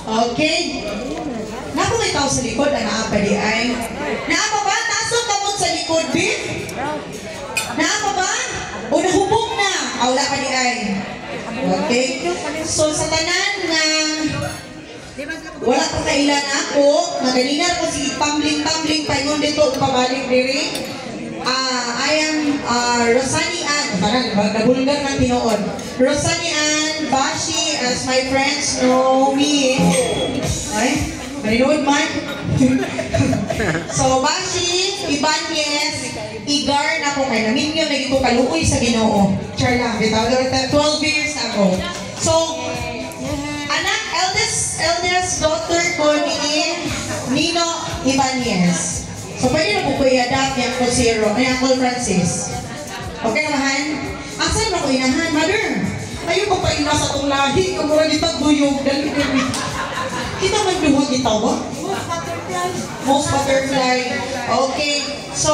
Okay. Naku, may tao sa likod, ana pa di ay. Naa pa ba? Taas ang kamot sa likod, bi? Naa pa ba? O nahubog na? Ah, wala pa di ay. Okay. So sa tanan nga wala pa kailan ako, nga ganina ko si tumbling-tumbling paingon dito ug pabalik diri. Ah, I am Rosani Ann, parang nabulgar ng tinuod. Rosani Ann Bashi, as my friends know me. Ay, maninood man. So, Bashi, Ibanez, Igar na ko kay naminyo na ko kaluoy sa Ginoo. Char lang, bitaw 12 years na ako. So, anak, eldest daughter ko ni Nino Ibanez. So, pwede na po ko i-adopt ni Uncle Zero, ni Uncle Francis. Okay naman? Asan na ko inahan, mother? Ayaw ko pa ina sa tong lahi, kung mura kita duyog, dali dali. Kita man duha kita ba? Most butterfly. Okay. So,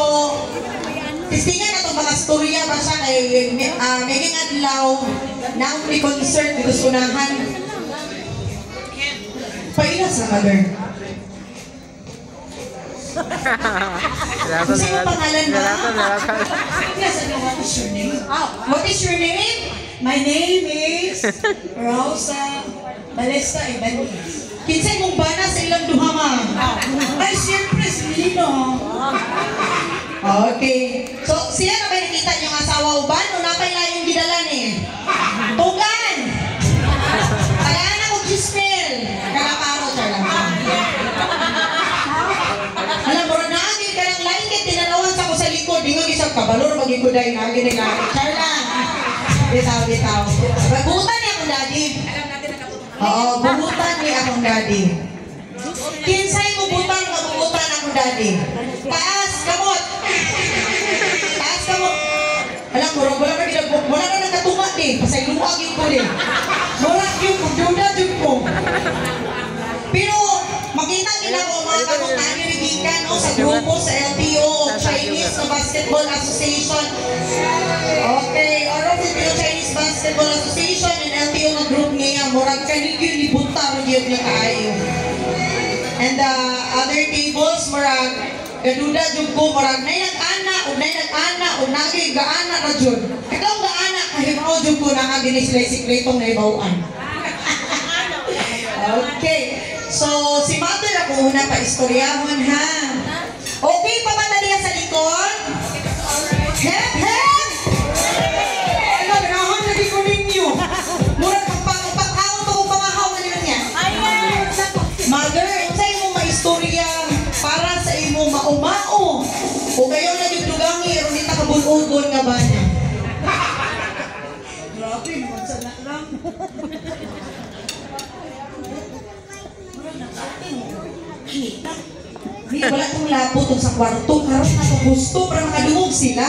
testingan na itong mga storya ba siya kay maging adlaw na may concert dito sa unahan. Paila sa mother. Naratan, Kasi yung pangalan mo? Naratan, naratan. Yes, ano, what is your name? What is your name? My name is Rosa Balesta Ibanez. Kinsay mong bana sa ilang duha, ma? Ay, siyempre, si Nino. Okay. So, siya na ba nakita niyong asawa uban o napay layong gidala ni? Tugan! Tagaan ako Gismel. Kalaparo, char lang. Alam mo, naagin ka ng lain kay tinanawan sa ko sa likod. Dingo isang kabalor, maging kuday, naagin na lain. Char lang. Bitaw, bitaw. Buhutan niya akong daddy. Oo, buhutan niya akong daddy. Kinsay mo butang nga buhutan akong daddy? Taas, kamot! Taas kamot! Alam mo, wala ka ginag wala ka nang katunga di. Pasayloa gyud ko di. Wala gyud ko, duda gyud ko. Pero makita gid ako mga kamot na gikan no, sa grupo sa LTO o Chinese na Basketball Association. Okay, Oro Filipino Chinese Basketball Association and LTO nga group niya murag kani gyud ni buta gyud niya kaayo. And the other tables, murag gaduda jud ko, murag nay nag-ana ug nay nag-ana ug nagi gaana ra jud. Ikaw gaana kahibaw jud ko naa gini sila sikretong nahibaw-an. Okay. So si mother ako una pa istoryahon ha. Okay pa ba ta diya sa likod? Hep hep! Ano, ganahan lagi ko ninyo. Murag pagpakaon to kung pangahaw na niya. Mother, unsay imong maistorya para sa imong maumao? O kayo na yung dugangi, aron di ta kabunugon nga bana. Grabe, naman sa lang. Di, wala tong lapo tong sa kwarto. Karon na to gusto para makadungog sila.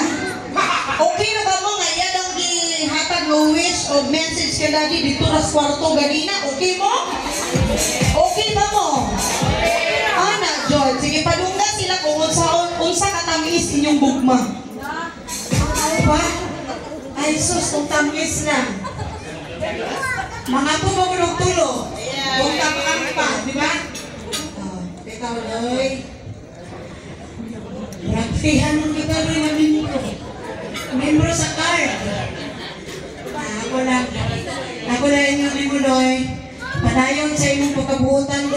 Okay na ba mo nga iya daw gihatag mo wish o message kay daddy dito ra sa kwarto ganina? Okay mo? Okay ba mo? Ana, John. Sige, padungga sila kung unsa unsa katamis inyong gugma. Ba? Ay, sus, kung tamis na. Mga po ba mo tulo? Kung tamaan pa, di ba? Oh, ikaw, Loy. Ragpihan mo kita, Loy, na membro. Membro sa card. Ah, ako lang. Ako lang inyong limo, Loy. Padayon sa imong pagkabuotan.